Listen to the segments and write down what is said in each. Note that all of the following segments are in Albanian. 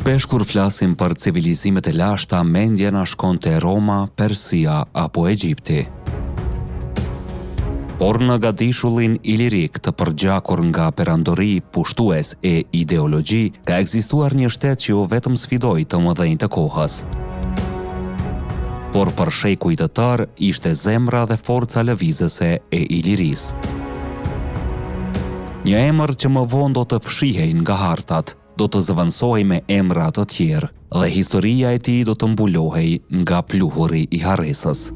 Shpesh kur flasim për civilizimet e lashta, mendja na shkon te Roma, Persia apo Egjipti. Por në gadishullin ilirik të përgjakur nga perandori, pushtues e ideologji, ka ekzistuar një shtet që jo vetëm sfidoi të mëdhenjtë e kohës, por për shekuj të tërë ishte zemra dhe forca lëvizëse e Ilirisë. Një emër që më vonë do të fshihej nga hartat, do të zëvendësohej me emra të tjerë dhe historia e tij do të mbulohej nga pluhuri i harresës.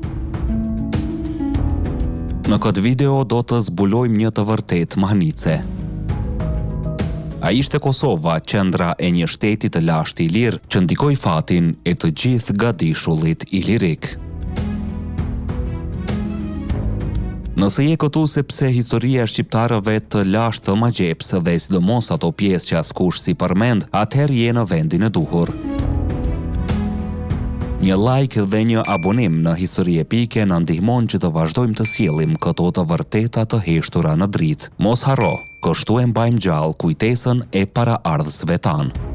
Në këtë video do të zbulojmë një të vërtetë mahnitëse. A ishte Kosova qendra e një shteti të lashtë ilir që ndikoi fatin e të gjithë gadishullit ilirik? Nëse je këtu sepse historia e shqiptarëve të lashtë të magjeps dhe sidomos ato pjesë që askush s'i përmend, atëherë je në vendin e duhur. Një like dhe një abonim në Histori Epike na ndihmon që të vazhdojmë të sjellim këto të vërteta të heshtura në dritë. Mos harro, kështu e mbajmë gjallë kujtesën e paraardhësve tanë.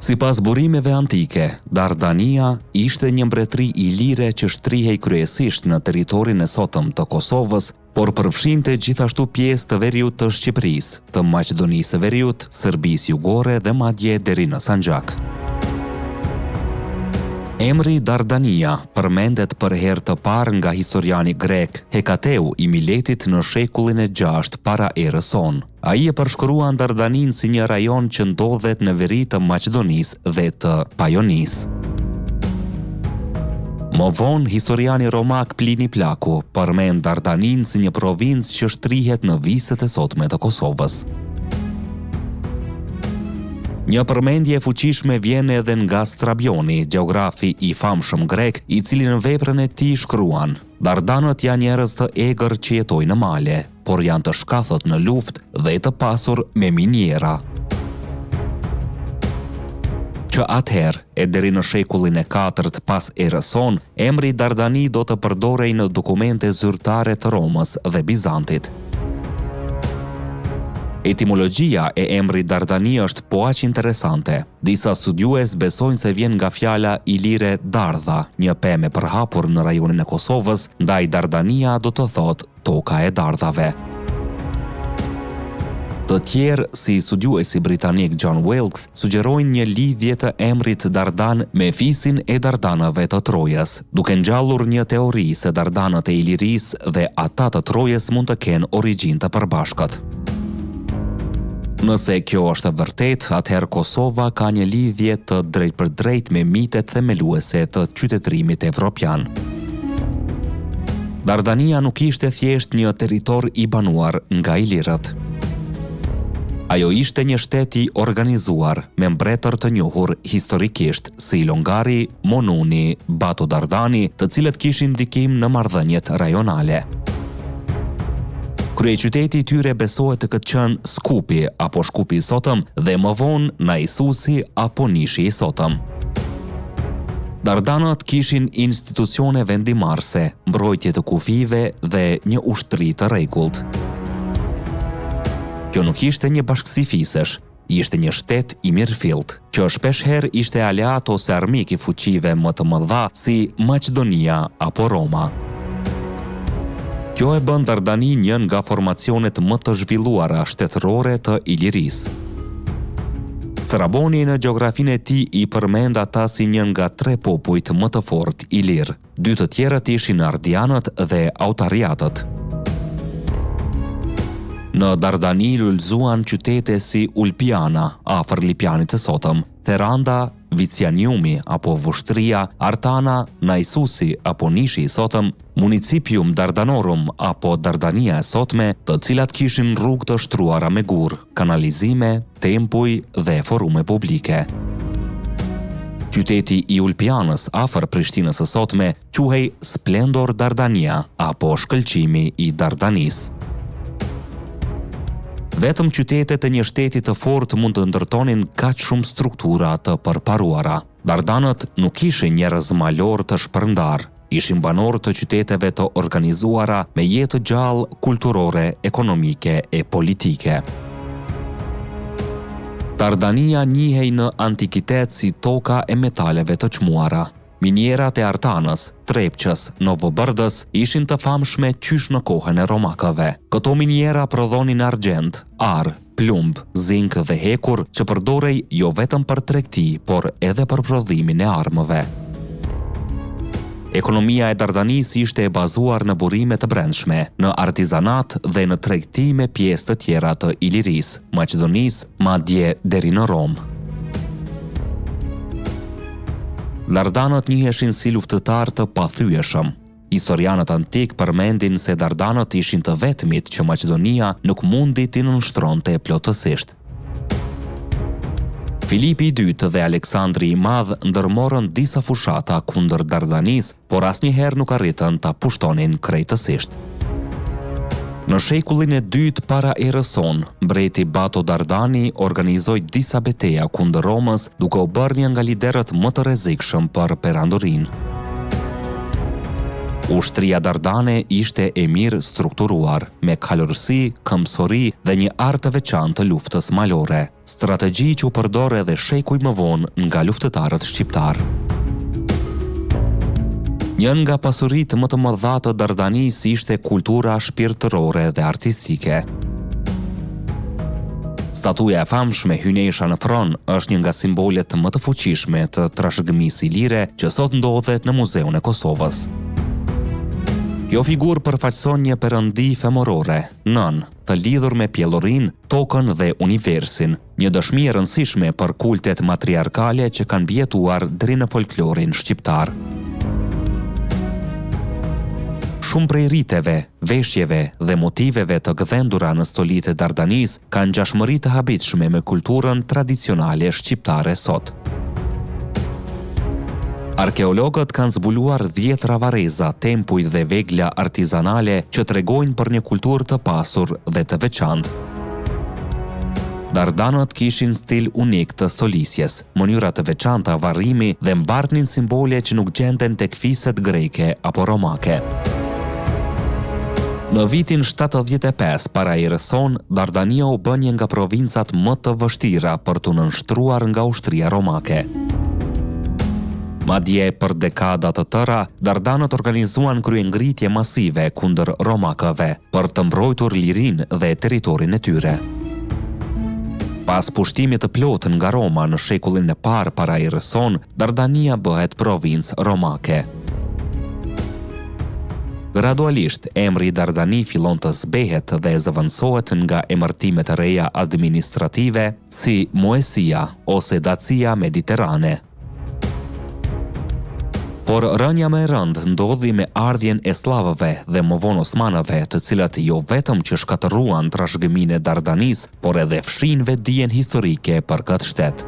Sipas burimeve antike, Dardania ishte një mbretëri ilire që shtrihej kryesisht në territorin e sotëm të Kosovës, por përfshinte gjithashtu pjesë të veriut të Shqipërisë, të Maqedonisë së Veriut, Serbisë Jugore dhe madje deri në Sanxhak. Emri Dardania përmendet për herë të parë nga historiani grek Hekateu i Miletit në shekullin e gjashtë para erës sonë. Ai e përshkruan Dardaninë si një rajon që ndodhet në veri të Maqedonisë dhe të Pajonisë. Më vonë, historiani romak Plini Plaku përmend Dardaninë si një provincë që shtrihet në viset e sotme të Kosovës. Një përmendje e fuqishme vjen edhe nga Strabioni, gjeografi i famshëm grek, i cili në veprën e tij shkruan: Dardanët janë njerëz të egër që jetojnë në male, por janë të shkathët në luftë dhe të pasur me miniera. Që atëherë, e deri në shekullin e katërt pas erës sonë, emri Dardani do të përdorej në dokumente zyrtare të Romës dhe Bizantit. Etimologjia e emrit Dardani është po aq interesante. Disa studiues besojnë se vjen nga fjala ilire dardha, një pemë e përhapur në rajonin e Kosovës, ndaj Dardania do të thotë Toka e dardhave. Të tjerë, si studiuesi britanik John Wilkes, sugjerojnë një lidhje të emrit Dardan me fisin e Dardanëve të Trojës, duke ngjallur një teori se Dardanët e Ilirisë dhe ata të Trojës mund të kenë origjinë të përbashkët. Nëse kjo është e vërtetë, atëherë Kosova ka një lidhje të drejtpërdrejtë me mitet themeluese të qytetërimit evropian. Dardania nuk ishte thjesht një territor i banuar nga ilirët. Ajo ishte një shtet i organizuar, me mbretër të njohur historikisht si Longari, Monuni, Bato Dardani, të cilët kishin ndikim në marrëdhëniet rajonale. Kryeqyteti i tyre besohet të ketë qenë Skupi apo Shkupi i sotëm dhe më vonë Naisusi apo Nishi i sotëm. Dardanët kishin institucione vendimmarrëse, mbrojtje të kufijve dhe një ushtri të rregullt. Kjo nuk ishte një bashkësi fisesh, ishte një shtet i mirëfilltë, që shpeshherë ishte aleat ose armik i fuqive më të mëdha si Maqedonia apo Roma. Kjo e bën Dardaninë një nga formacionet më të zhvilluara shtetërore të Ilirisë. Straboni në gjeografinë e tij i përmend ata si një nga tre popujt më të fortë ilirë. Dy të tjerët ishin Ardianët dhe Autariatët. Në Dardani lulëzuan qytete si Ulpiana, afër Lipjanit të sotëm, Theranda, Vicianiumi apo Vushtrria, Artana, Naisusi apo Nishi i sotëm, Municipium Dardanorum apo Dardania e sotme, të cilat kishin rrugë të shtruara me gurë, kanalizime, tempuj dhe forume publike. Qyteti i Ulpianës, afër Prishtinës së sotme, quhej Splendor Dardania apo Shkëlqimi i Dardanisë. Vetëm qytetet e një shteti të fortë mund të ndërtonin kaq shumë struktura të përparuara. Dardanët nuk ishin njerëz malorë të shpërndarë, ishin banorë të qyteteve të organizuara me jetë të gjallë kulturore, ekonomike e politike. Dardania njihej në antikitet si toka e metaleve të çmuara. Minierat e Artanës, Trepçës, Novobërdës ishin të famshme qysh në kohën e romakëve. Këto miniera prodhonin argjend, ar, plumb, zink dhe hekur që përdorej jo vetëm për tregti, por edhe për prodhimin e armëve. Ekonomia e Dardanisë ishte e bazuar në burime të brendshme, në artizanat dhe në tregti me pjesë të tjera të Ilirisë, Maqedonisë, madje deri në Romë. Dardanët njiheshin si luftëtarë të pathyeshëm. Historianët antikë përmendin se Dardanët ishin të vetmit që Maqedonia nuk mundi t'i nënshtronte plotësisht. Filipi i Dytë dhe Aleksandri i Madh ndërmorën disa fushata kundër Dardanisë, por asnjëherë nuk arritën ta pushtonin krejtësisht. Në shekullin e dytë para erës sonë, mbreti Bato Dardani organizoi disa beteja kundër Romës, duke u bërë një nga liderët më të rrezikshëm për perandorinë. Ushtria dardane ishte e mirë strukturuar, me kalorësi, këmbësori dhe një art të veçantë të luftës malore. Strategji që u përdor edhe shekuj më vonë nga luftëtarët shqiptarë. Një nga pasuritë më të mëdha të Dardanisë ishte kultura shpirtërore dhe artistike. Statuja e famshme Hyjnesha në Fron është një nga simbolet më të fuqishme të trashëgimisë ilire që sot ndodhet në Muzeun e Kosovës. Kjo figurë përfaqëson një perëndi femërore, nënë, të lidhur me pjellorinë, tokën dhe universin, një dëshmi e rëndësishme për kultet matriarkale që kanë mbijetuar deri në folklorin shqiptar. Shumë prej riteve, veshjeve dhe motiveve të gdhendura në stolitë e Dardanisë kanë ngjashmëri të habitshme me kulturën tradicionale shqiptare sot. Arkeologët kanë zbuluar dhjetëra varreza, tempuj dhe vegla artizanale që tregojnë për një kulturë të pasur dhe të veçantë. Dardanët kishin stil unik të stolisjes, mënyra të veçanta varrimi dhe mbartnin simbole që nuk gjenden tek fiset greke apo romake. Në vitin 75 para erës sonë, Dardania u bë një nga provincat më të vështira për t'u nënshtruar nga ushtria romake. Madje, për dekada të tëra, Dardanët organizuan kryengritje masive kundër romakëve, për të mbrojtur lirinë dhe territorin e tyre. Pas pushtimit të plotë nga Roma në shekullin e parë para erës sonë, Dardania bëhet provincë romake. Gradualisht, emri Dardani fillon të zbehet dhe zëvendësohet nga emërtime të reja administrative si Moesia ose Dacia Mediterrane. Por rënia më e rëndë ndodhi me ardhjen e sllavëve dhe më vonë osmanëve, të cilët jo vetëm që shkatërruan trashëgiminë e Dardanisë, por edhe fshinë vetëdijen historike për këtë shtet.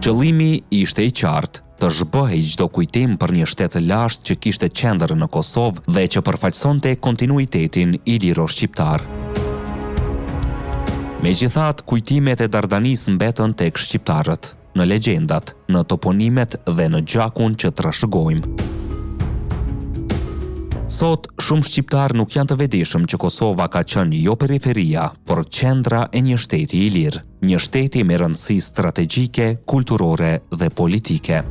Qëllimi ishte i qartë, të zhbëhej çdo kujtim për një shtet të lashtë që kishte qendër në Kosovë dhe që përfaqësonte kontinuitetin iliro-shqiptar. Megjithatë, kujtimet e Dardanisë mbetën tek shqiptarët, në legjendat, në toponimet dhe në gjakun që trashëgojmë. Sot, shumë shqiptarë nuk janë të vetëdijshëm që Kosova ka qenë jo periferia, por qendra e një shteti ilir. Një shteti me rëndësi strategjike, kulturore dhe politike.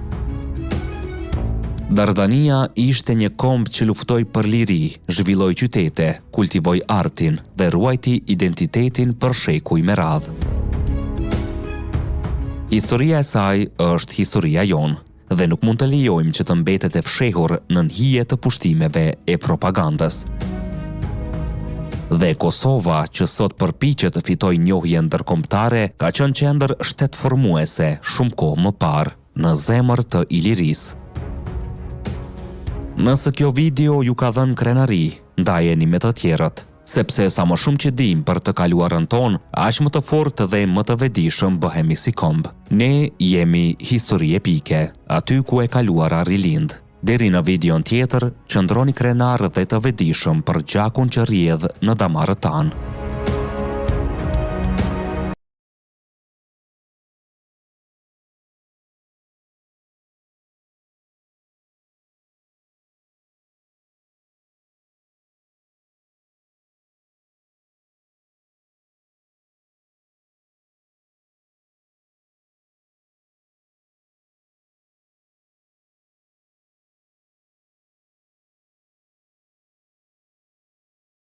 Dardania ishte një komb që luftoi për liri, zhvilloi qytete, kultivoi artin dhe ruajti identitetin për shekuj me radhë. Historia e saj është historia jonë dhe nuk mund të lejojmë që të mbetet e fshehur nën hije të pushtimeve e propagandës. Dhe Kosova, që sot përpiqet të fitojë njohje ndërkombëtare, ka qenë qendër shtetformuese shumë kohë më parë, në zemër të Ilirisë. Nëse kjo video ju ka dhënë krenari, ndajeni me të tjerët. Sepse sa më shumë që dimë për të kaluarën tonë, aq më të fortë dhe më të vetëdijshëm bëhemi si komb. Ne jemi histori epike, aty ku e kaluara rilind. Deri në videon tjetër, qëndroni krenarë dhe të vetëdijshëm për gjakun që rrjedh në damarët tanë.